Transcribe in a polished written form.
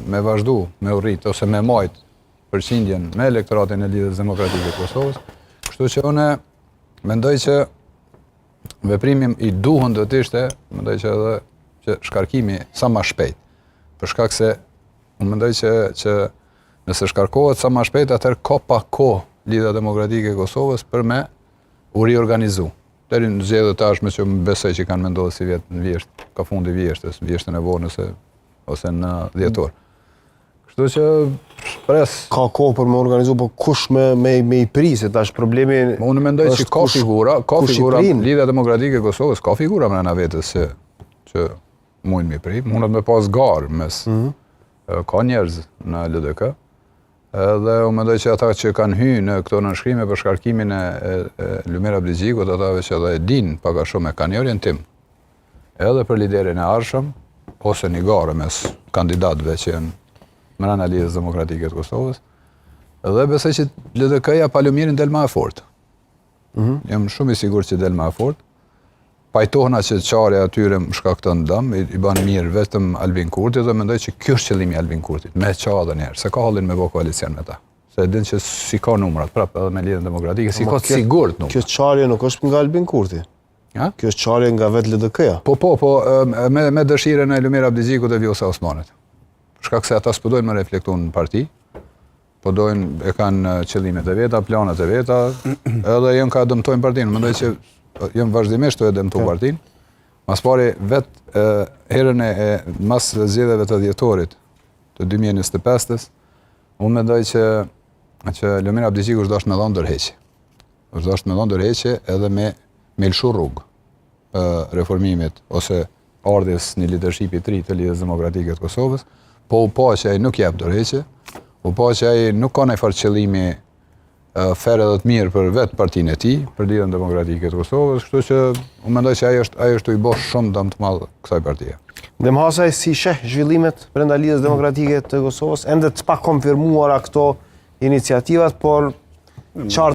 me vazhdu, me u rrit ose me majt përqindjen me elektoratin e Lidhjes Demokratike të Kosovës. Kështu që unë mendoj që veprimi i duhun do të ishte, mendoj që edhe që shkarkimi sa ma shpejt. Për shkak se unë mendoj që që nëse shkarkohet sa ma shpejt, atëherë ka pak kohë Lidhja Demokratike e Kosovës për me u riorganizu. Deri në zgjedhjet e ardhshme që më besoj që kanë me ndodhë sivjet në vjeshtë, ka fundi vjeshtës, vjeshtën e vonë ose, ose në dhjetor. Kështu që pres. Ka kohë për me organizu, po kush me, me, me i pri, se tash problemi Unë mendoj që ka kush, figura, ka figura, Lidhja Demokratike e Kosovës, ka figura mrena vetes që, që mujnë me pri, mundet me pas garë mes, mm -hmm. ka njerëz në LDK, edhe unë mendoj që ata që kanë hy në këto nënshkrime për shkarkimin e, e, e Lumir Abdixhikut, ata veç edhe e din pak a shumë e kanë një orientim, edhe për liderin e ardhshëm, ose një garë mes kandidatëve që janë mrena Lidhjes Demokratike të Kosovës, dhe besoj që LDK-ja pa Lumirin del ma e fortë. Mm -hmm. Jam shumë i sigurt që del ma e fortë. Pajtohna që çarja e tyre më shkakton dëm, i, i ban mirë vetëm Albin Kurtit dhe mendoj që kjo është qëllimi i Albin Kurtit, me ça edhe njëherë, s'e ka hallin me bo koalicion me ta. Se e din që s'i ka numrat, prapë edhe me Lidhjen Demokratike, s'i ka të sigurt numrat. Kjo çarje nuk është nga Albin Kurti. Ja? Kjo është çarje nga vetë LDK-ja. Po, po, po, me, me dëshirën e Lumir Abdixhikut dhe Vjosa Osmanit. Për shkak se ata s'po dojnë me reflektu në parti, po dojnë, e kanë qëllimet e veta, planet e veta, edhe janë ka dëmtojnë partinë. Mendoj që janë vazhdimisht tu e dëmtu po. partinë. Mas pari, vetë herën e, e mas zgjedhjeve të dhjetorit të 2025-ës, unë mendoj që që Lumir Abdixhiku është dashtë me dhonë dorëheqje. Është dashtë me dhonë dorëheqje edhe me me lëshu rrugë reformimit ose ardhjes një lidershipi të ri të Lidhjes Demokratike të Kosovës, po u pa që ai nuk jep dorëheqje, u pa që ai nuk ka ndonjë farë qëllimi fer edhe të mirë për vetë partinë e tij, për Lidhjen Demokratike të Kosovës, kështu që unë mendoj që ai është ai është tu i bo shumë dëm të madh kësaj partie. Demhasaj si sheh zhvillimet brenda Lidhjes Demokratike të Kosovës, ende të pakonfirmuara këto iniciativat, por qartë.